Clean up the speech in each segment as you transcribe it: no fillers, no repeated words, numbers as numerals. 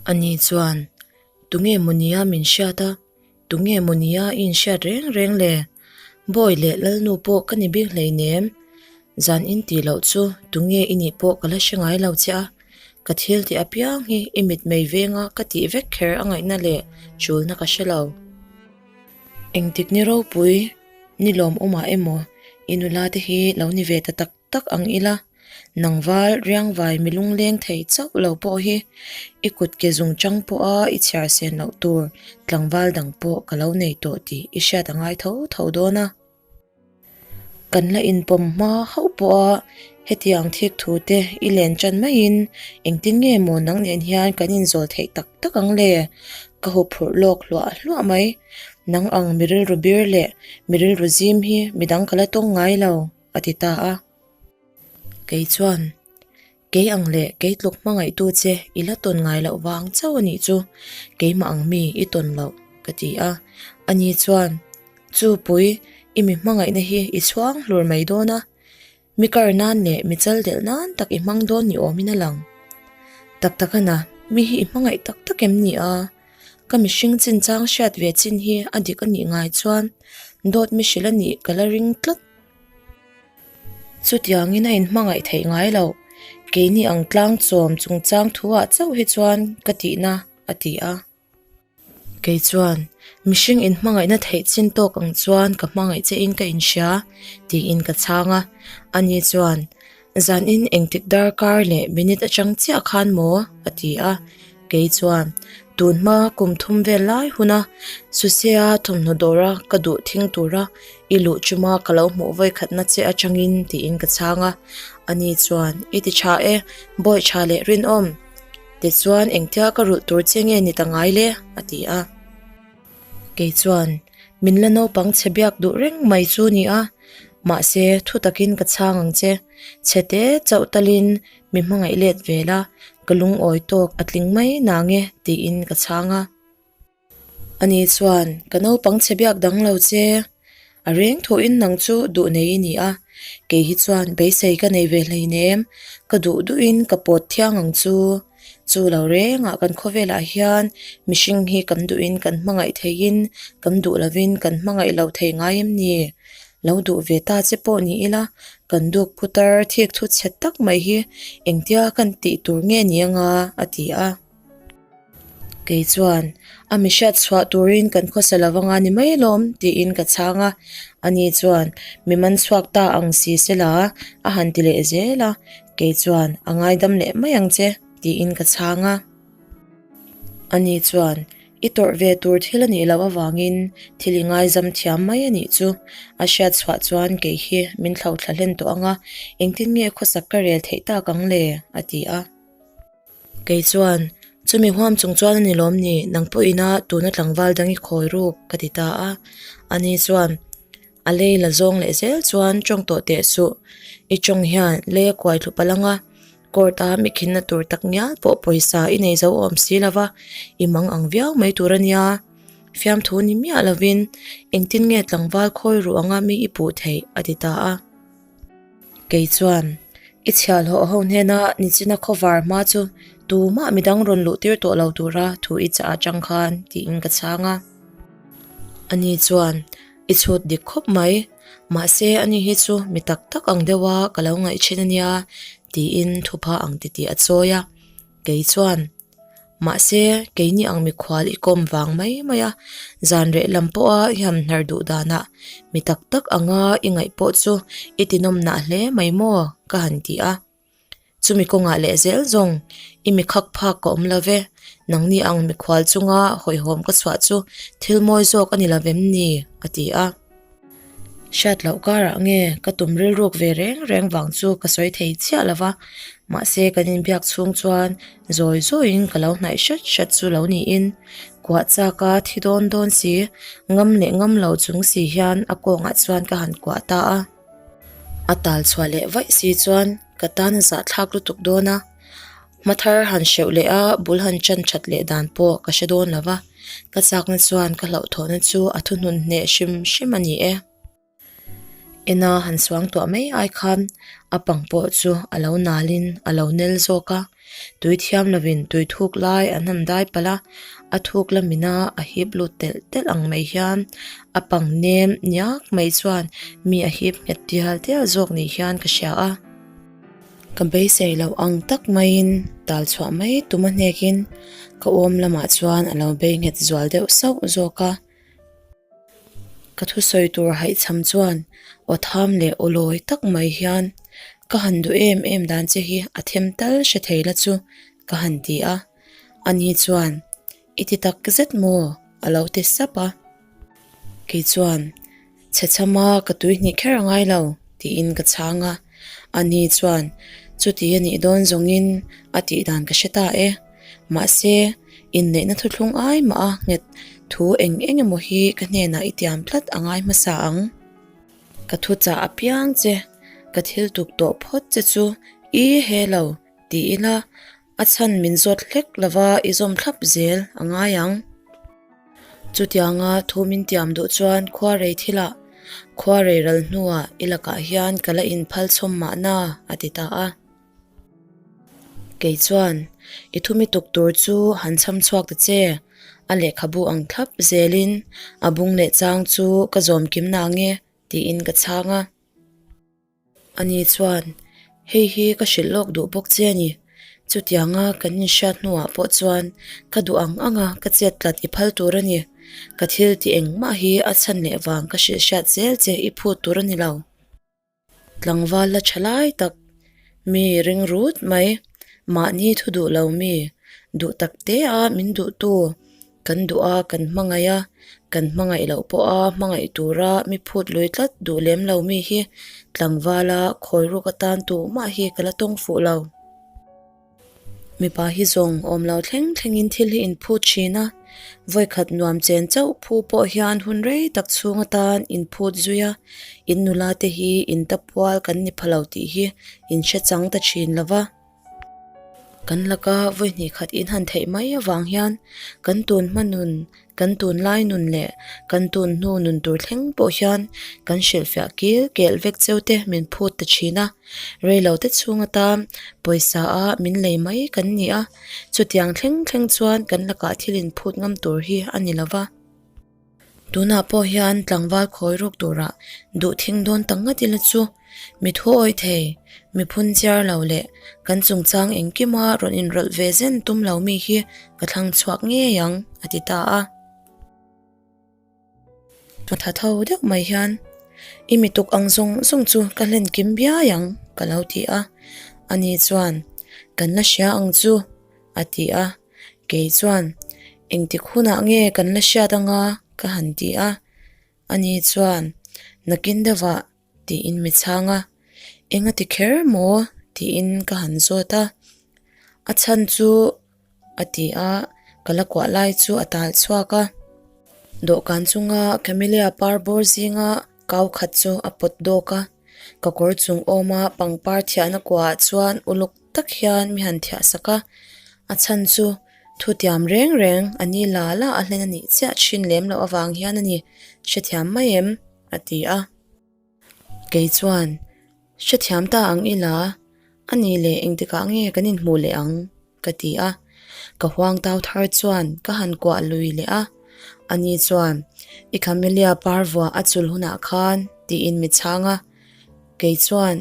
Ani chuan, Tunge maw nia min hriat a? Tunge maw nia i inhriat reng reng le? Bawi leh Lalnu pawh ka ni bik hleinem. Zan in tih loh chu tunge i nih pawh ka la hre ngai lo che a. Ka thil tih apiang hi i mitmei venga ka tih vek kher a ngaihna leh chulna ka hre lo. Engtik ni ropui ni lawmawmah emaw i nula te hi lo ni ve ta tak tak ang ila, nangval riangvai mi lungleng thei chauh lo pawh hi i kut ke zung chang pawha i chhiar sen loh tur tlangval dang pawh ka lo nei tawh tih i hriat a ngai tho tho dawn a. Kan la inpawm hma hauh pawha hetiang thik thu te i len tan maiin engtin nge maw nang nen hian kan inzawl theih tak tak ang le? Ka huphurh lawk hluah hluah mai. Nang ang mi rilru bir leh mi rilru zim hi midang ka la tawng ngai lo. a ti ta a. Kei chuan, Kei ang leh kei tluk hmangaihtu che i la tawn ngai loh vang chauh a nih chu, keimah ang mi i tawn loh, ka ti a. Ani chuan, Chu pui, i mi hmangaihna hi i chhuang hlur mai dawn a, mi kar nan leh mi chal delh nan tak i hmang dawn ni awmin a lang. Tak tak a na, mi hi i hmangaih tak tak em ni a? Ka mihring chinchang hriat ve chin hi a dik a nih ngai chuan dawt mi hrilh a nih ka la ring tlat. Chutiangin a inhmangaih theih ngai loh, keini ang tlang chawm chungchang thuah chauh hi chuan ka tihna a ti a. Kei chuan, Mihring inhmangaihna theih chin tawk ang chuan ka hmangaih che in ka inhria, tiin ka chhang a. Ani chuan, Zanin engtik darkar leh minute atang chiah khan maw? a ti a. Kei chuan, Tun hma kum thum vel lai huna Susea thawmhnaw dawra ka duh thing tura i luh chuma ka lo hmuh vawikhatna che atangin tiin ka chhang a. Ani chuan, I ti tha e, bawi tha leh rinawm. Tichuan engtia ka rulh tur che nge ni ta ngai le? a ti a. Kei chuan, Min la naupang chhe biak duh reng mai chu ni a, mahse thu takin ka chhang ang che. Chhe te chauh talin mi hmangaih let ve la, ka lungawi tawk a tling mai nang e tiin ka chhang a. Ani chuan, Ka naupang chhe biak dang lo che, a reng thuin nang chu duh nei i ni a, kei hi chuan beisei ka nei ve hleinem, ka duh duhin ka pawt thiang ang chu. Chu lo rengah kan khawvelah hian mihring hi kan duhin kan hmangaih theihin kan duh lovin kan hmangaih lo thei ngai em ni? Lo duh ve ta che pawh ni ila kan duk putar thik thu chhe tak mai hi engtia kan tih tur nge ni anga a ti a. Kei chuan a mi hriat chhuah turin kan khawsa lo anga ni mai lawm tiin ka chhang a, ani chuan mi man chhuak ta ang si sela a han ti leh zel a. Kei chuan, A ngaidam leh mai ang che, tiin ka chhang a. Ani chuan, I tawrh ve tur thil a nih loh avangin thil i ngaizam thiam mai a nih chu. A hriat chhuah chuan kei hi min thlo thla hlen tawh ang a, engtin nge khawsak ka rel theih tak ang le? a ti a. Kei chuan, Chumi huam chung chuan a ni lawm ni, nang pawh ina tuna tlangval dang i khawi ruk, ka ti ta a. Ani chuan, A lei la zawng leh zel chuan tawng tawh teh suh. I tawng hian lei a kuai thlu palh ang a, court a mi khinna tur tak ngial pawh pawisa i nei zo awm si lo va, i mang ang viau mai tur a nia. Fiamthu ni miah lovin engtin nge tlangval khawi ruh anga mi i puh theih? a ti ta a. Kei chuan, I chhiahhlawh ho hnena nichina khawvar hma chu tumah midang rawn luh tir tawh lo tura thu i chah atang khan, tiin ka chhang a. Ani chuan, I chhut dik khawp mai, mahse ani hi chu mi tak tak ang deuha ka lo ngaih thin a nia, tiin thupha ang titih a chawi a. Kei chuan, Mahse, keini ang mikhual i kawm vang mai mai a, zan reh lam pawha i han hnar duh danah mi tak tak anga i ngaih pawh chu i tinawmnah hle mai maw? ka han ti a. Chumi kawngah leh zel zawng i mi khak phak ka awm lo ve, nangni ang mikhual chunga hawihhawm ka chhuah chu thil mawi zawk a ni lo vem ni? a ti a. Hriat loh karah nge ka tum rilruk ve reng reng vang chu ka sawi thei chiah lo va, mahse kan inbiak chhung chuan zawi zawiin ka lo hnaih hret hret chu lo niin kuah chak a thi dawn dawn si, ngam leh ngam lo chung si hian a kawngah chuan ka han kuah ta a. A tal chhuah leh vaih si chuan ka tan a zahthlak lutuk dawn a. Hmathar han hreuh leh a bul han chan that leh dan pawh ka hre dawn lo va, ka chakna chuan ka hlauhthawhna chu a thuhnun hneh hrim hrim a ni e. Ena han suang tuah mai ai khan a pang pawh chu a lo nalin a lo nel zawk a, tui thiam lovin tui thuk lai an han dai palh a, a thuk lamina a hip lut telh telh ang mai hian a pang nem niak mai chuan mi a hip nghet tial tial zawk ni hian ka hria a. Ka beisei loh ang tak maiin tal chhuah mai tum a hnekin ka awm lamah chuan a lo bei nghet zual deuh sauh zawk a. Ka thusawi tur haihchham chuan aw tham leh aw lawi tak mai hian ka han duh em em dan che hi a them tal hre thei la chu ka han ti a. Ani chuan i ti tak zet maw? a lo ti sap a. Kei chuan Chhe chhama ka tui hnih kher a ngai lo tiin ka chhang a. Ani chuan chuti a nih dawn zawngin a tih dan ka hre ta e. Mahse, inneihna thuthlung ai mah a nghet thu eng eng emaw hi ka hnenah i tiam tlat a ngai hmasa ang. Ka thuchah apiang che, ka thil tuk tawh phawt che chu i he lo ti ila a chhan min zawt hlek lova i zawm thlap zel a ngai ang. Chutianga thu min tiam duh chuan khua rei thilah, khua rei ral hnuah i lakah hian ka la inphal chhawm mahna a ti ta a. Kei chuan, I thumi tuk tur chu han chham chhuak ta che, a lehkhabu ang thlap zelin a bung leh chang chu ka zawm kim na nge, tiin ka chhang a. Ani chuan, Hei hi ka hrilh lawk duh bawk che a ni. Chutianga kan inhriat hnuah pawh chuan ka duh ang anga ka chet tlat i phal tur a ni. Ka thil tih engmah hi a chhan leh vang ka hrilh hriat zel che i phut tur a ni lo. Tlangval la tha lai tak, mi ring rut mai, mahni thu duh lo mi, duh tak te a min duh tu, kan duh a kan hmangaih a, kan hmangaih loh pawh a hmangaih tura mi phut lui tlat duh lem lo mi hi tlangvala khawi ruk atan tumah hi ka la tawng fuh lo. Mipa hi zawng awm lo thleng thlengin thil hi in phut thin a, vawikhat nuam chen chauh phu pawh hian hun rei tak chhung atan in phut zui a, in nula te hi in ta pual kan ni pha lo tih hi in hre chang ta thin lo va. Kan laka vawi hnih khat in han theih mai avang hian kan tun hma nun Kan tunlai nun leh kan tun hnu nun tur thleng pawh hian kan hrilhfiah kil kelh vek cheu te min phut ta thin a, reilo te chhung atan pawisa a min lei mai kan ni a, chutiang thleng thleng chuan kan lakah thil in phut ngam tur hi a ni lova. Tunah pawh hian tlangval khawi ruk turah duh thing dawn tak ngat ila chu. Mi thuawi thei, mi phun chiar lo leh kan chungchang engkima rawn inrawlh ve zen tum lo mi hi ka thlang chhuak ngei ang, a ti ta a. Tha tho deuh mai hian, I mi tuk ang zawng zawng chu ka hlen kim biai ang, ka lo ti a. Ani chuan, Kan la hria ang chu, a ti a. Kei chuan, Engtik hunah nge kan la hriat anga? ka han ti a. Ani chuan, Nakin deuhah tiin mi chhang a, Enga ti kher maw? tiin ka han zawt a, A chhan chu a ti a, ka la kuah lai chu a tal chhuak a. Dawhkan chunga Camellia par bawr zinga kau khat chu a pawt dawk a, ka kawr chung awma pangpar thiahna kuahah chuan uluk tak hian mi han thiah sak a, a chhan chu thutiam reng reng a ni la la a hlen a nih chiah thin lem loh avang hian a ni, hrethiam mai em? a ti a. Kei chuan, Hrethiam ta ang ila, a nih leh engtikah nge kan inhmuh leh ang? ka ti a. Ka huang tau thar chuan ka han kuah lui leh a. Ani chuan, I camellia par vuah a chul hunah khan, tiin mi chhang a. Kei chuan,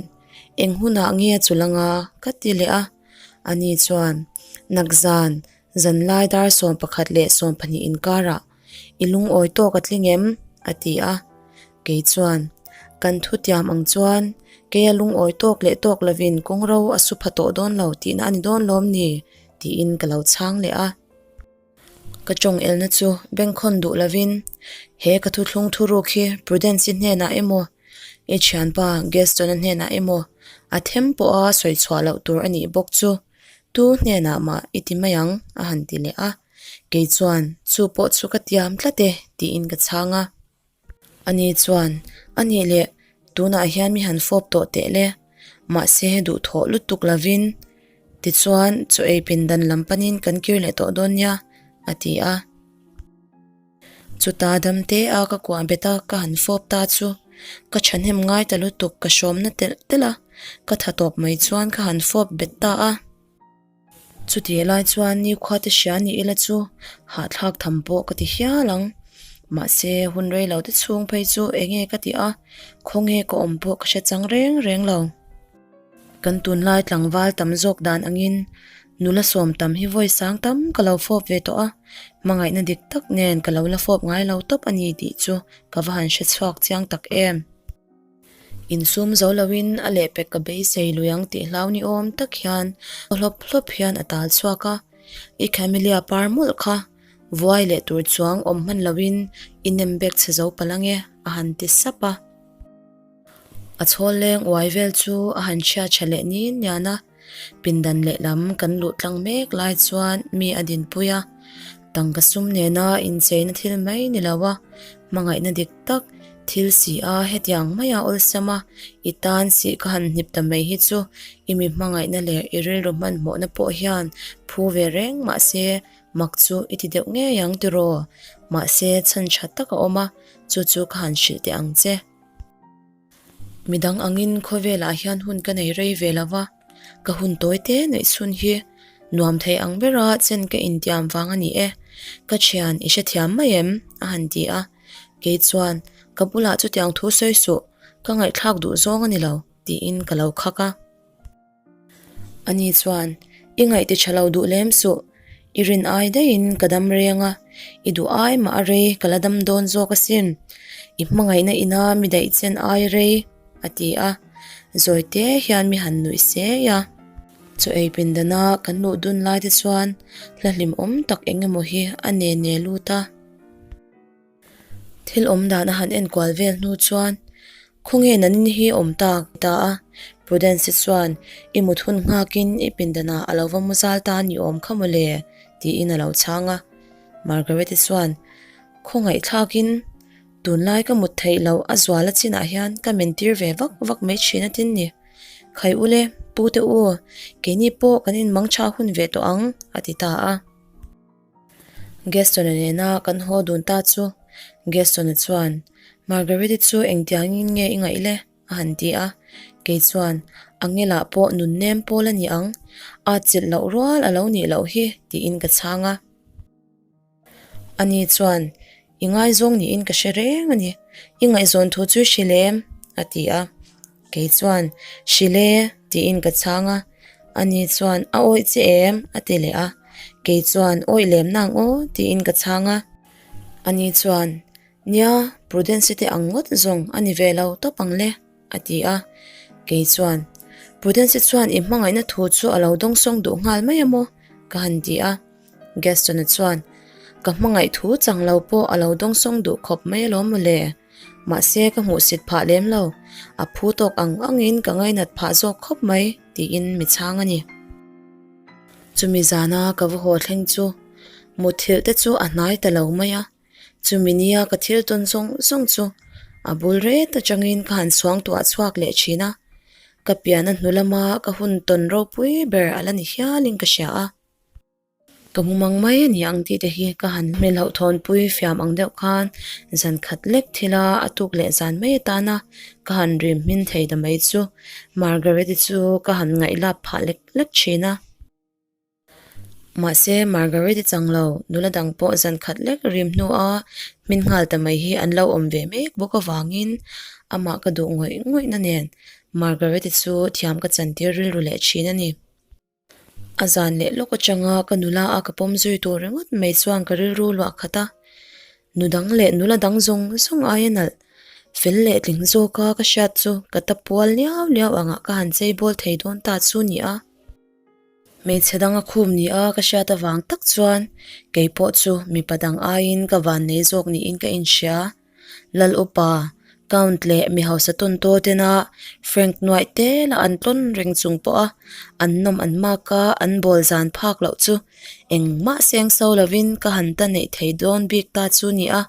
Eng hunah nge a chul anga? ka ti leh a. Ani chuan, Nakzan, zanlai dar 11 leh 12 inkarah, I lungawi tawk a tling em? a ti a. Kei chuan, Kan thutiam ang chuan keia lungawi tawk leh tawk lovin kawngro a su pha tawh dawn lo tihna a ni dawn lawm ni? tiin ka lo chhang leh a. Ka tawng elna chu bengkhawn duh lovin, He ka thuthlung thuruk hi Prudence-i hnenah emaw, i thianpa Gaston-a hnenah emaw a them pawha sawi chhuah loh tur a nih bawk chu tu hnenah mah i ti mai ang, a han ti leh a. Kei chuan, Chu pawh chu ka tiam tlat e, tiin ka chhang a. Ani chuan, A nih leh, tunah hian mi han fawp tawh teh le. Mahse, duhthawh lutuk lovin, tichuan, chaw ei pindan lam panin kan kir leh tawh dawn nia, a ti a. Chuta damte a ka kuah bet a, ka han fawp ta chu. Ka thahnem ngai ta lutuk ka hrawmna telh telh a, ka tha tawp mai chuan ka han fawp bet ta a. Chutih lai chuan nikhua te hria ni ila chu hahthlak tham pawh ka ti hial ang. Mahse hun rei lo te chhung phei chu enge ka tih a, khawnge ka awm pawh ka hre chang reng reng lo. Kan tunlai tlangval tam zawk dan angin nula sawm tam hi vawi sang tam ka lo fawp ve tawh a, hmangaihna dik tak nen ka lo la fawp ngai lo tawp a ni tih chu ka va han hre chhuak chiang tak em. Insum zo loin a lehpek ka beisei lui ang tih hlau ni awm tak hian aw hlawp hlawp hian a tal chhuak a, I camellia par mawlh kha vuai leh tur chuang awm hman loin i nem bek chhe zo palh ange a han ti sap a. A chhawl leng uai vel chu a han chhia tha leh nin nian a, pindan lehlam kan luh tlang mek lai chuan mi a dinpui a, tangka sum nena incheina thil mai ni lo a, hmangaihna dik tak thil si a hetiang maia awlsam a, i tan sih ka han hnip ta mai hi chu i mi hmangaihna leh i rilru hmanhmawhna pawh hian phu ve reng mahse mak chu i ti deuh ngei ang tiraw? Mahse chhan tha tak a awm a, chu chu ka han hrilh teh ang che. Midang angin khawvelah hian hun ka nei rei ve lo va, ka hun tawi te neih chhun hi nuam thei ang bera chen ka intiam vang a ni e. Ka thian i hrethiam mai em? a han ti a. Kei chuan, Ka bulah chutiang thu sawi suh, ka ngaihthlak duh zawng a ni lo, tiin ka lo khak a. Ani chuan, I ngaih ti tha lo duh lem suh, i rin ai daihin ka dam reng a, i duh ai mah a rei ka la dam dawn zawk asin, i hmangaihna ina mi daih chen ai rei, a ti a. Zawi te hian mi han nuih sei a. Chaw ei pindana kan luh dun lai te chuan hla hlimawm tak eng emaw hi a ne ne lut a. Thil awm dan a han enkual vel hnu chuan khawnge Nanini hi awm tak ta a, Prudence chuan i mut hun nghakin i pindanah a lo va mu zal ta ni awm kha mawle tiin a lo chhang a. Margaret-i chuan khawngaihthlakin tunlai ka mut theih loh a zual a chinah hian ka mentir ve vak vak mai thin a tin ni. Khai ule, pute u, keini pawh kan inmang tha hun ve tawh ang a ti ta a. Gaston-a nena kan haw dun ta chu Gaston-a chuan, Margaret-i chu engtiangin nge i ngaih le? a han ti a. Kei chuan, Angelah pawh nun nem pawl a ni ang, a chilh loh rual a lo nih loh hi, tiin ka chhang a. Ani chuan, I ngaizawng niin ka hre reng a ni, i ngaihzawn thu chu i hrilh em? a ti a. Kei chuan, Hrilh e, tiin ka chhang a. Ani chuan, A awih che em? a ti leh a. Kei chuan, Awih lem nang aw, tiin ka chhang a. Ani chuan, Nia, Prudence te ang ngawt zawng a ni ve lo tawp ang le, a ti a. Kei chuan, Prudence chuan i hmangaihna thu chu a lo dawngsawng duh nghal mai a maw? ka han ti a. Gaston-a chuan, Ka hmangaih thu chang lo pawh a lo dawngsawng duh khawp mai alawm mawle. Mahse ka hmuhsit phah lem lo, a phu tawk ang angin ka ngainat phah zawk khawp mai, tiin mi chhang a ni. Chumi zana ka va haw thleng chu muthilh te chu a hnai ta lo mai a, chumi nia ka thil tawn zawng zawng chu a bul ret atangin ka han suangtuah chhuak leh thin a, ka pian a hnu lama ka hun tawn ropui ber a la ni hialin ka hria a. Ka hmu mang mai a ni ang tih te hi ka han hmel loh thawnpui fiam ang deuh khan zan khat lek thil a, a tuk leh zan mai atana ka han rim hmin thei ta mai chu Margaret-i chu ka han ngaihlap phah lek lek thin a. Mahse Margaret-i chang lo, nula dang pawh zan khat lek rim hnua hmin nghal ta mai hi an lo awm ve mek bawk avangin amah ka duh ngawih ngawihna nen Margaret-i chu thiam ka chantir rilru leh thin a ni. A zan leh lawk atanga ka nula a ka pawm zui tur ringawt mai chuan ka rilru luah khat a, nu dang leh nula dang zawng zawng aia nalh fel leh tling zawka ka hriat chu ka ta pual liau liau angah ka han chei bawl thei dawn ta chu ni a. Hmeichhe dang a khum ni a ka hriat avang tak chuan kei pawh chu mipa dang aiin ka vannei zawk niin ka inhria. Lal upa, Count leh mi hausa tawn taw tena Frank nuaih te la an tlawn reng chung pawha an nawm an mak a, an bawl zan phak loh chu engmah seng so lovin ka han ta neih thei dawn bik ta chu ni a,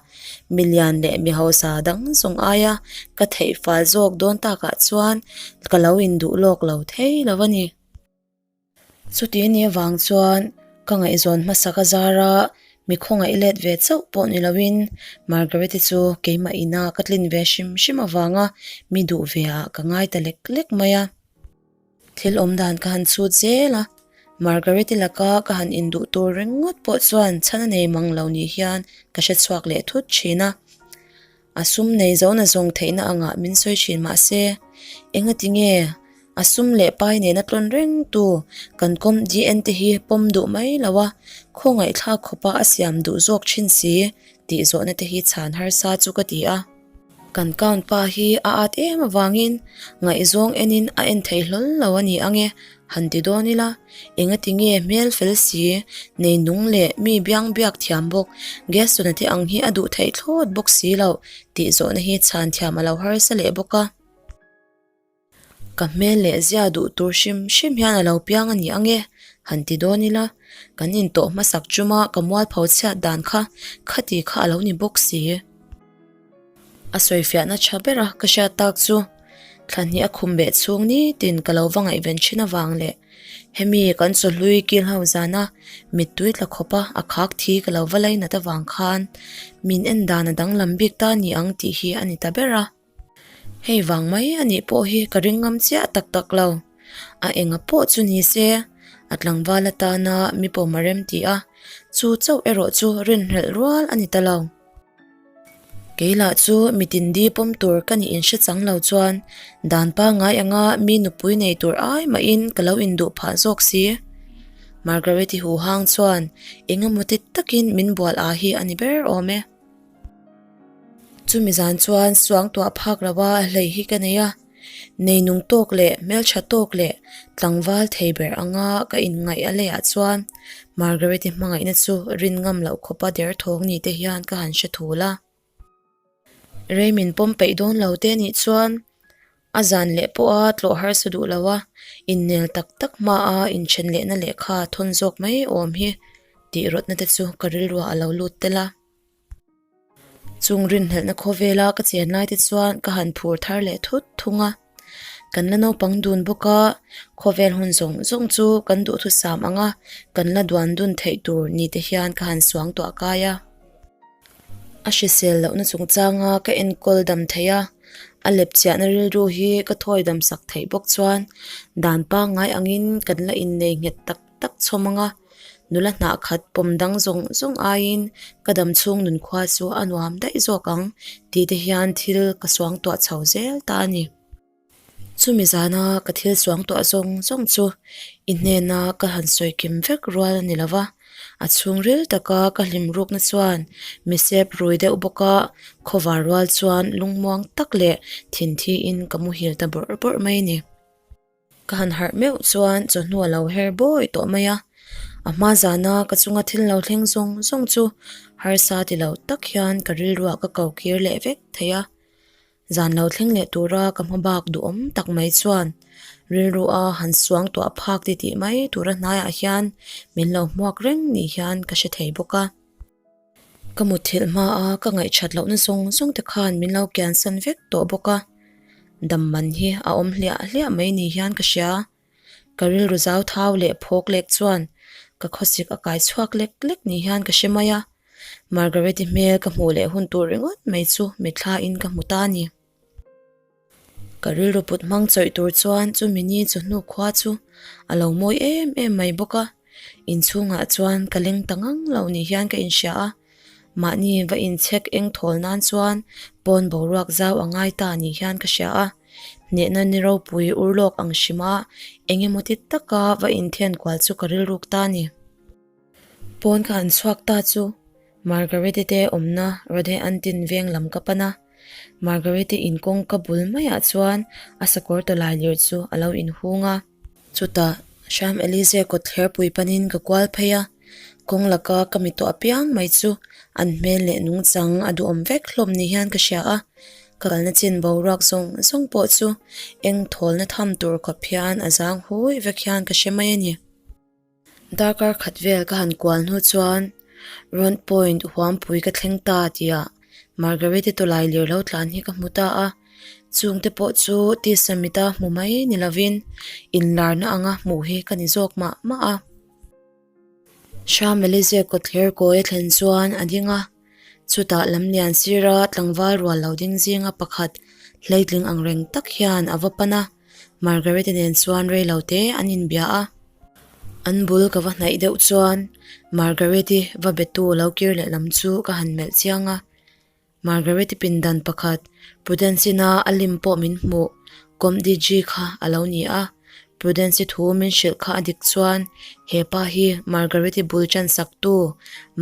milian leh mi hausa dang zawng aia ka theih fal zawk dawn takah chuan ka lo induh lawk lo thei lo a ni. Chuti ni avang chuan ka ngaihzawn hmasa ka zar a, Mi khawngaih let ve chauh pawh ni loin Margaret-i chu keimah ina ka tlin ve hrim hrim avanga mi duh ve ah ka ngai ta lek lek mai a. Thil awm dan ka han chhut zel a, Margaret-i laka ka han induh tur ringawt pawh chuan chhan a nei mang lo ni hian ka hre chhuak leh thut thin a. A sum nei zona zawng theihna angah min sawi thin mah se, engati nge a sum leh pai nena tlawn reng tu kan kawm DN te hi pawm duh mai lo a, khawngaihthlak khawpa a siam duh zawk thin si tih zawhna te hi chhan harsa chu ka ti a. Kan count pa hi a at em avangin ngaihzawng enin a en thei hlawl lo a ni ang e, han ti dawn ila, engati nge hmel fel si, nei nung leh mi biang biak thiam bawk, Gaston-a te ang hi a duh theih thlawt bawk si loh tih zawhna hi chhan thiam a lo harsa leh bawk a. Ka hmel leh zia duh tur hrim hrim hian a lo piang a ni ang e, han ti dawn ila, kan intawh hmasak chuma ka mualpho chhiat dan kha khati kha a lo ni bawk si. A sawifiahna tha bera ka hriat tak chu thla hnih a khum beh chhung nitin ka lo va ngaihven thin avang leh hemi kan chawhlui kil ho zana mittui tla khawpa a khak thi ka lo va lainat avang khan min en dan a danglam bik ta ni ang tih hi a ni ta ber a. Hei vang mai a nih pawh hi ka ring ngam chiah tak tak lo. A enga pawh chu ni se, a tlangval atana mi pawm a rem ti a, chu chauh erawh chu rinhlelh rual a ni ta lo. Kei lah chu mi tindi pawm tur ka nih inhre chang lo chuan dan pangngai anga mi nupui nei tur ai mahin ka lo induh phah zawk si. Margaret-i huhang chuan engemaw ti takin min bual a hi a ni ber awm e. Chumi zan chuan suangtuah phak loa hlei hi ka nei a, neinung tawk leh hmeltha tawk leh tlangval thei ber anga ka inngaih a leiah chuan Margaret-i hmangaihna chu rin ngam loh khawpa derthawng ni te hian ka han hre thul a. Rei min pawm peih dawn lo te nih chuan a zan leh pawha tlawh harsa duh lo a, innel tak tak hmaa inthen lehna lehkha thawn zawk mai awm hi tih rawtna te chu ka rilruah a lo lut tel a. Chung rinhlelhna khawvela ka chen lai te chuan ka han phur thar leh thut thung a, kan la naupang dun bawk a, khawvel hun zawng zawng chu kan duhthusam ang a, kan la duan dun theih tur ni te hian ka han suang tuah kai a. A hrisel lohna chungchanga ka enkawl dam theih a, a lepchiahna rilru hi ka thawi dam sak theih bawk chuan dan pangngai angin kan la innei nghet tak tak chhawm ang a, nula hnah khat pawm dang zawng zawng aiin ka dam chhung nunkhua chu a nuam daih zawk ang tih te hian thil ka suang tuah chho zel ta a ni. Chumi zana ka thil suang tuah zawng zawng chu i hnena ka han sawi kim vek rual a ni lo va, a chhungril taka ka hlim rukna chuan mi sep rui deuh bawk a, khawvar rual chuan lungmuang tak leh thinthi in ka muhil ta bawrh bawrh mai a ni. Ka han harh meuh chuan chawhnu a lo her bawi tawh mai a, a hma zana ka chunga thil lo thleng zawng zawng chu harsa ti lo tak hian ka rilruah ka ko kir leh vek thei a. Zan lo thleng leh tura ka hma bak duhawm tak mai chuan rilrua han suang tuah phak ti tih mai tura hnaiah hian min lo hmuak reng ni hian ka hre thei bawk a. Ka mutthilh hmaa ka ngaihthat lohna zawng zawng te khan min lo kiansan vek tawh bawk a, dam man hi a awm hliah hliah mai ni hian ka hria. Ka rilru zau thau leh phawk lek chuan ka khawsik a kai chhuak lek lek ni hian ka hre mai a, Margaret-i hmel ka hmuh leh hun tur ringawt mai chu mitthla in ka hmu ta a ni. Ka rilru put hmang chawih tur chuan chumi ni chawhnu khua chu a lo mawi em em mai bawk a, inchhungah chuan ka leng ta ngang lo ni hian ka inhria a, mahni va inchhek eng thawl nan chuan pawn boruak zau a ngai ta ni hian ka hria a, hnehna ni ropui ur lawk ang hrima eng emaw ti taka va inthen kual chu ka rilruk ta a ni. Pawn ka han chhuak ta chu Margaret-i te awmna Radhe Antin veng lam ka pan a, Margaret-i in kawngka bul maiah chuan a sakawr tawlai lir chu a lo inhung a. Chutah Sham Elize kawt thlerpui panin ka kual phei a, kawng laka ka mi tawh apiang mai chu an hmel leh nungchang a duhawm vek hlawm ni hian ka hria a, ka kalna chin boruak zawng zawng pawh chu eng thawlna tham tur khawp hian a zang hui vek hian ka hre mai a ni. Darkar khat vel ka han kual hnu chuan Rond Point huampui ka thleng ta tia Margaret-i tawlai lir lo tlan hi ka hmu ta a, chungte pawh chu tisa mita hmu mai ni lovin inlarna anga hmuh hi ka ni zawk mah mah a. Hramelize kawtthler kawi a thlen chuan a ding a, chutah lamlian sira tlangval rual lo ding zinga pakhat hleitling ang reng tak hian a va pan a, Margaret-i nen chuan rei lo te an inbia a. An bul ka va hnaih deuh chuan Margaret-i va betu lo kir leh lam chu ka han melh chiang a. Margaret-i pindan pakhat Prudence-ina a lim pawh min hmuh Comdg kha a lo ni a, Prudence-i thu min hrilh kha a dik chuan he pa hi Margaret-i bul chansaktu,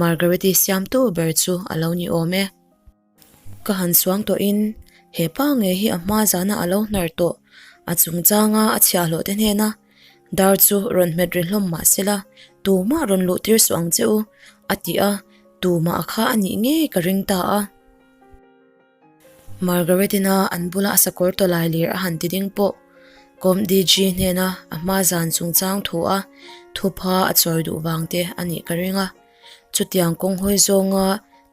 Margaret-i siamtu ber chu a lo ni awm e. Ka han suang tawhin he pa ngei hi a hma zana a lo hnar tawh, a chungchanga a chhiahhlawh te hnena dar chu rawn hmet ri hlawm mah sela tumah rawn luh tir suh ang che u a ti a, tumah a kha a nih ngei ka ring ta a. Margaret-ina an bula a sakawr tawlai lir a han ti ding pawh Comdg hnena a hma zan chungchang thu a thupha a chawi duh vang te a nih ka ring a. Chutiang kawng hawi zawnga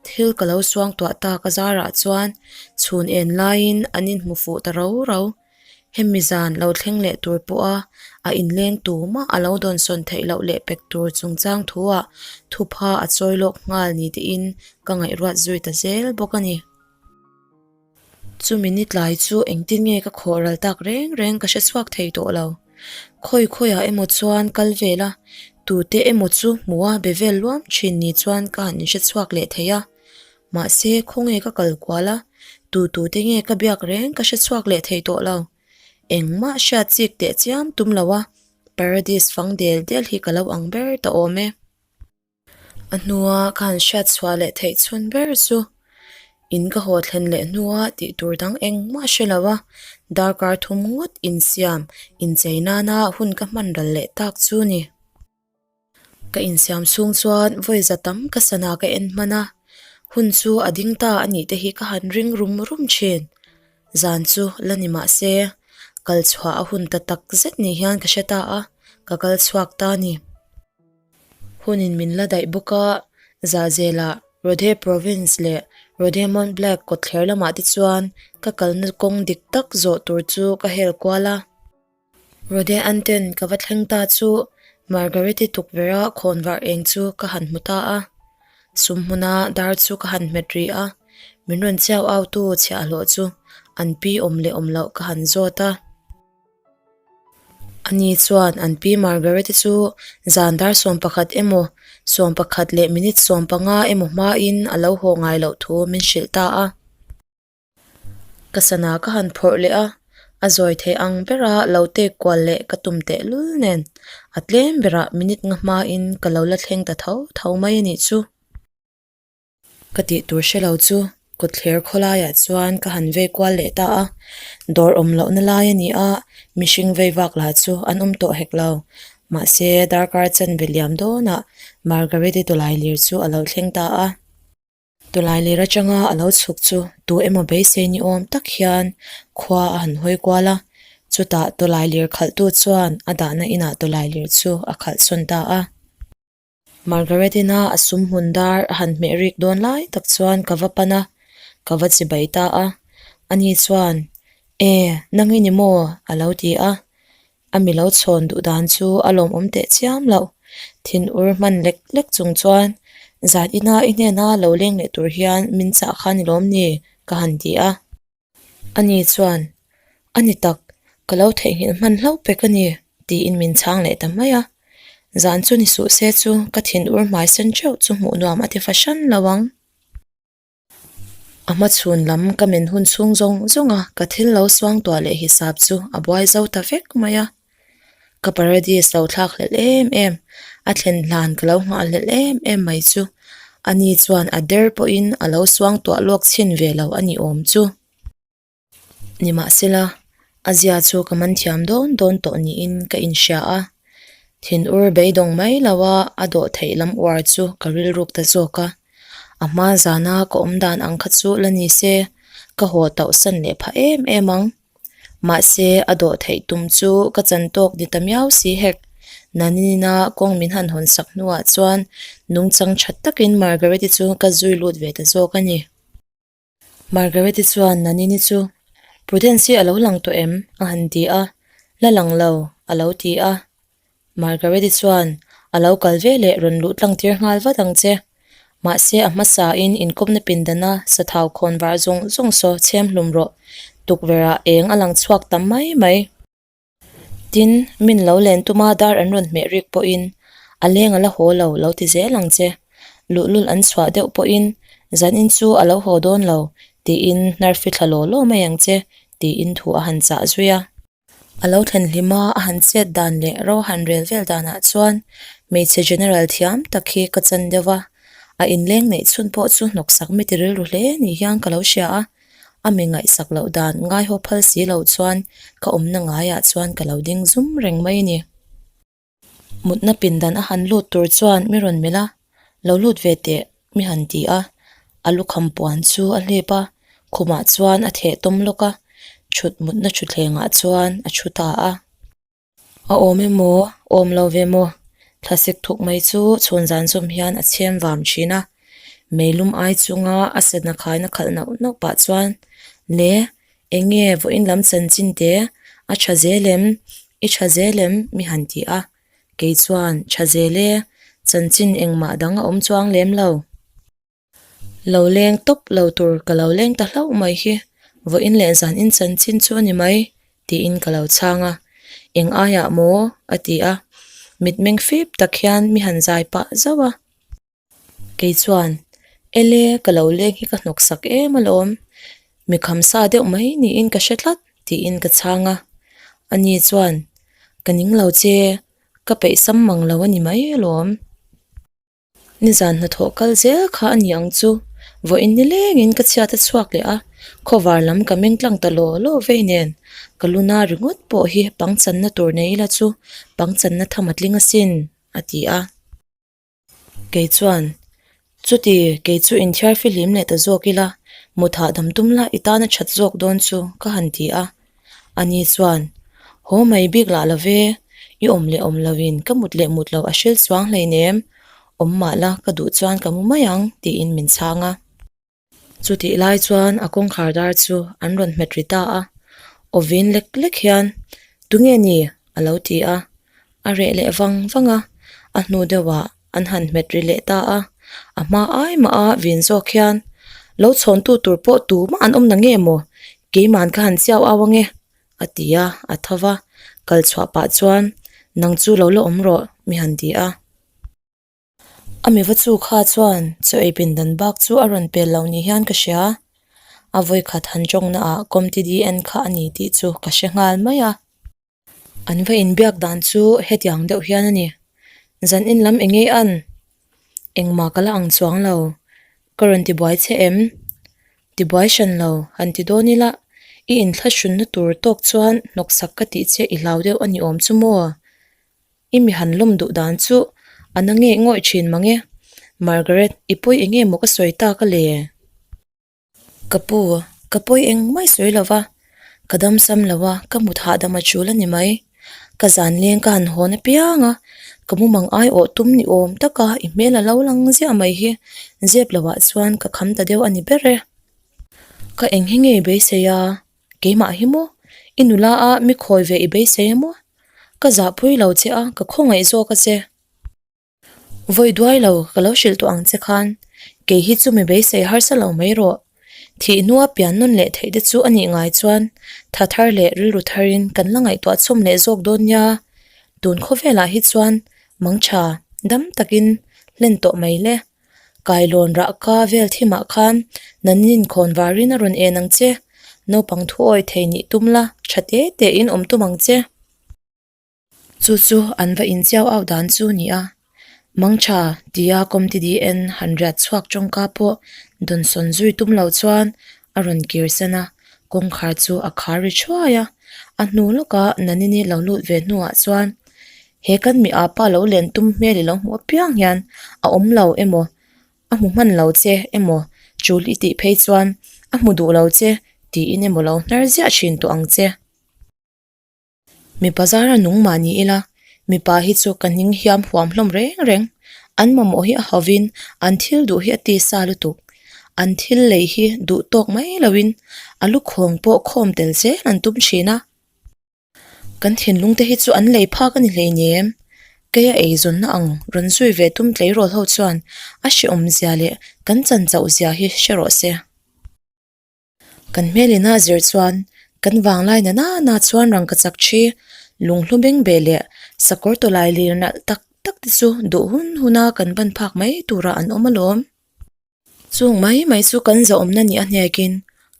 thil ka lo suangtuah tak a zarah chuan chhun en laiin an inhmu fuh ta rau rau. Hemi zan lo thleng leh tur pawha a inleng tumah a lo dawnsawn theih loh leh pek tur chungchang thuah thupha a chawi lawk nghal ni tiin ka ngaihruat zui ta zel bawk a ni. Chumi ni tlai chu engtin nge ka khawh ral tak reng reng ka hre chhuak thei tawh lo. Khawi khawiah emaw chuan kal vel a, tute emaw chu hmuh a be vel luam thin ni chuan ka han inhre chhuak leh thei a. Mahse khawnge ka kal kual a, tu tute nge ka biak reng ka hre chhuak leh thei tawh lo. Engmah hriat chik teh chiam tum lo a, Paradise fang del del hi ka lo ang ber ta awm e. A hnua ka han hriat chhuah leh theih chhun ber chu in ka haw thlen leh hnua tih tur dang engmah hre lo a, darkar thum ngawt insiam inchei nana hun ka hman ral leh tak chu ni. Ka insiam chhung chuan vawi za tam ka sana ka en hman a, hun chu a ding ta a nih te hi ka han ring rum rum thin. Zan chu la ni mah se, kal chhuah a hun ta tak zet ni hian ka hre ta a, ka kal chhuak ta a ni. Hunin min la daih bawk a, Zahzelah Rhode Province leh Rhode Mont Black kawtthler lamah te chuan ka kalna kawng dik tak zawh tur chu ka hel kual a. Rhode Anten ka va thleng ta chu Margaret-i tukverha khawnvar eng chu ka han hmu ta a. Sum hmuna dar chu ka han hmet rih a, min rawn chiau autu chhiahhlawh chu an pi awm leh awm loh ka han zawt a. Ani chuan an pi Margaret-i chu zan dar 11 emaw, 11 leh minute 15 emaw hmain a lo haw ngai loh thu min hrilh ta a. Ka sana ka han phawrh leh a, a zawi theih ang bera lo tek kual leh ka tum tehlul nen a tlem berah minute nga hmain ka lo la thleng ta tho tho mai a nih chu. Ka tih tur hre lo chu kawtthler khawlaiah chuan ka han vei kual leh ta a, dawr awm lohna lai a ni a, mihring vei vak lah chu an awm tawh hek lo. Mahse, darkar chanve liam dawnah Margaret-i tawlailir chu a lo thleng ta a. Tawlailir atanga a lo chhuk chu tu emaw beisei ni awm tak hian khua a han hawi kual a, chutah tawlailir khalhtu chuan a dahna inah tawlailir chu a khalh sawn ta a. Margaret-ina a sum hmun dar a han hmeh rik dawn lai tak chuan ka va pan a, ka va chibai ta a. Ani chuan, E, nang i ni maw? a lo ti a. A mi lo chhawn duh dan chu a lawmawm teh chiam loh. Thin ur hman lek lek chung chuan, Zan ina i hnena lo leng leh tur hian min chah kha ni lawm ni? ka han ti a. Ani chuan, A ni tak, ka lo theihnghilh hman hlauh pek a ni, tiin min chhang leh ta mai a. Zan chu ni suh se chu ka thin ur hmai sen teuh chu hmuh nuam a ti fahran lo ang. A hmachhun lam ka men hun chhung zawng zawng a ka thil lo suangtuah leh hisap chu a buai zo ta vek mai a. Ka paradise lo thlak hlelh em em, a thlen hlan ka lo nghah hlelh em em mai chu ani chuan a der pawhin a lo suangtuah lawk chhin ve lo a ni awm chu. Nimahsela, a zia chu ka man thiam dawn dawn tawh niin ka inhria a, thinur beidawng mai lo a a dawh theih lam uar chu ka rilruk ta zawk a. A hma zana ka awm dan ang kha chu la ni se, ka haw tauhsan leh phah em em ang. Mahse, a dawh theih tum chu ka chan tawk ni ta miau si hek. Naninina kawng min han hawn sak hnuah chuan nungchang tha takin Margaret-i chu ka zui lut ve ta zawk a ni. Margaret-i chuan Nanini chu, Prudence-i a lo lang tawh em? a han ti a, La lang lo, a lo ti a. Margaret-i chuan. A lo kal ve leh rawn luh tlang tir nghal vat ang che. Mahse a hmasain inkawpna pindana sathau khawn var zawng zawng saw chhem hlum rawh. Tukverhah eng a lang chhuak tam mai mai. Tin, min lo len tuma dar an rawn hmeh rik pawhin a leng a la haw lo lo ti zel ang che. Luhlul an chhuah deuh pawhin zanin chu a lo haw dawn lo tiin hnar fithla law law mai ang che tiin thu a han chah zui a. A lo thlen hlim a, a han chet dan leh ro han rel vel danah chuan hmeichhe general thiam tak hi ka chan deuh a, a inleng neih chhun pawh chu hnawksak mi ti rilru hle ni hian ka lo hria a, a mi ngaihsak loh dan ngaihaw phal si lo chuan ka awmna ngaiah chuan ka lo ding zum reng mai a ni. Mutna pindan a han lut tur chuan mi rawn melh a, Lo lut ve teh, mi han ti a. A lukham puan chu a hlep a, khumah chuan a theh tawm lawk a, thut mutna thutthlengah chuan a thu ta a. A awm emaw, awm lo ve maw? Thlasik thuk mai chu chhun zan zawm hian a chhem vam thin a. Meilum ai chunga a setna khaina khalh nauh nauh pah chuan, Le, Eng nge vawiin lam chanchin te a tha zel em? I tha zel em? Mi han ti a. Kei chuan, Tha zel e, chanchin engmah dang a awm chuang lem lo. Lo leng tawp lo tur ka lo leng ta hlauh mai hi, vawiin leh zanin chanchin chu a ni mai, tiin ka lo chhang a. Eng aiah maw? a ti a. Mitmeng fip tak hian mi han zai pah zauh a. Kei chuan, Ele, ka lo leng hi ka hnawk sak em alawm. Mi khamsa deuh mai niin ka hre tlat, tiin ka chhang a. Ani chuan, Ka ning lo che, ka peih sam mang lo a ni mai alawm. Nizan hnathawh kal zel kha a ni ang chu. Vawiin nilengin ka chhiat a chhuak leh a, khawvar lam ka meng tlang ta law law vei nen. Ka luna ringawt pawh hi pangchanna tur nei ila chu pangchanna tham a tling asin, a ti a. Kei chuan, Chuti, kei chu inthiar fihlim leh ta zawk ila, mut hahdam tum la i tan a that zawk dawn chu, ka han ti a. Ani chuan, Haw mai bik lah lo ve, i awm leh awm loin ka mut leh mut lo a hril chuang hleinem, awm mah la ka duh chuan ka mu mai ang, tiin min chhang a. Chutih lai chuan a kawngkhar dar chu an rawn hmet ri ta a, aw vin lek lek hian, Tunge ni? a lo ti a, a reh leh vang vang a, a hnu deuhah an han hmet ri leh ta a, a hma ai mah a vin zawk hian, Lo chhawntu tur pawh tumah an awm na nge maw? Keiman ka han chiau au ange, a ti a, a tho va, kal chhuah pah chuan, Nang chu lo la awm rawh, mi han ti a. A miva chu kha chuan chaw ei pindan bak chu a rawn pel lo ni hian ka hria. A vawikhat han tawngna ah Comte DN kha a ni tih chu ka hre nghal mai a. An va inbiak dan chu hetiang deuh hian a ni. Zan in lam eng ei an? Engmah ka la ang chuang lo. Ka rawn tibuai che em? Tibuai hran lo, han ti dawn ila, i inthlahrunna tur tawk chuan hnawksak ka tih che i hlau deuh a ni awm chu maw? I mi han lawm duh dan chu a na ngei ngawih thin mang e. Margaret, i pawi eng nge maw ka sawi tak a le? Ka pu, ka pawi eng mai sawi lo va, ka dam sam lo a, ka mut hahdam a tul a ni mai. Ka zan leng ka han hawn apiang a, ka mumang ai awh tum ni awm taka i hmel a lo lang ziah mai hi zep lo ah chuan ka kham ta deuh a ni ber e. Ka eng hi ngei beisei a, Keimah hi maw? I nula a mi khawi ve i beisei a maw? Ka zahpui lo che a, ka khawngaih zawk a che. Vawi duai lo, ka lo hrilh tawh ang che khan, kei hi chu mi beisei harsa lo mai rawh. Thih hnua pian nawn leh theih te chu a nih ngai chuan tha thar leh rilru tharin kan la ngaihtuah chhawm leh zawk dawn nia. Tun khawvelah hi chuan mangtha dam takin hlen tawh mai le. Kailawn rahka vel thimah khan Nanin khawn varin a rawn en ang che. Naupang thu awi thei nih tum la, tha te tein awm tum ang che. Chu chu an va inchiau au dan chu ni a. Mangtha tia Comte DN han riat chhuak tawngka pawh dawnsawn zui tum lo chuan a rawn kir san a, kawngkhar chu a khar ri thuai a. A hnu lawka Nanini lo lut ve hnuah chuan He kan mi apa lo len tum hmel i lo hmuh apiang hian a awm lo emaw, a hmu hman lo che emaw, chul i tih phei chuan a hmu duh lo che tiin emaw lo hnar ziah thin tawh ang che. Mipa zara nung mah ni ila, mipa hi chu ka hning hiam huam hlawm reng reng. An mamawh hi a hovin an thil duh hi a tisa lutuk. An thil lei hi duh tawk mai loin a lukhawng pawh khawm tel zel an tum thin a. Kan thinlung te hi chu an lei phak a ni hleinem. Keia eizawnna ang rawn zui ve tum tleirawl ho chuan a hrehawm zia leh kan chan chauh zia hi hre rawh se. Kan hmel ina zir chuan kan vanglai na nana chuan rangkachak thi, lunghlu bengbeh leh sakawr tawlai lir nalh tak tak te chu duh hun huna kan ban phak mai turah an awm alawm. Chung mai mai chu kan zahawmna nih a hnekin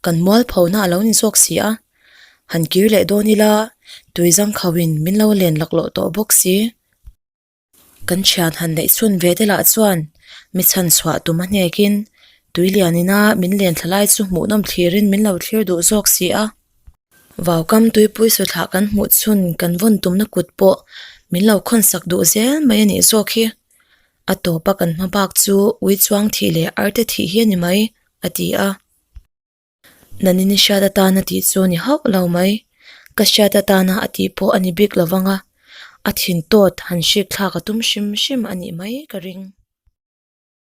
kan mualphona a lo ni zawk si a, han kir leh dawn ila tui zangkhauhin min lo len laklawh tawh bawk si. Kan thian han neih chhun ve te lah chuan mi chhan chhuah tum a hnekin tui lian ina min len thla lai chu hmuhnawm thlirin min lo thlir duh zawk si a. Vaukam tuipui sawthlah kan hmuh chhun kan vawn tumna kut pawh min lo khawnsak duh zel mai a nih zawk hi. A tawpa kan hma bak chu ui chuang thih leh arte thih hi a ni mai, a ti a. Nanini hriat atana tih chu ni hauh lo mai. Ka hriat atana a tih pawh a ni bik lo vang a, a thin tawt han hrik thlak a tum hrim hrim a nih mai ka ring.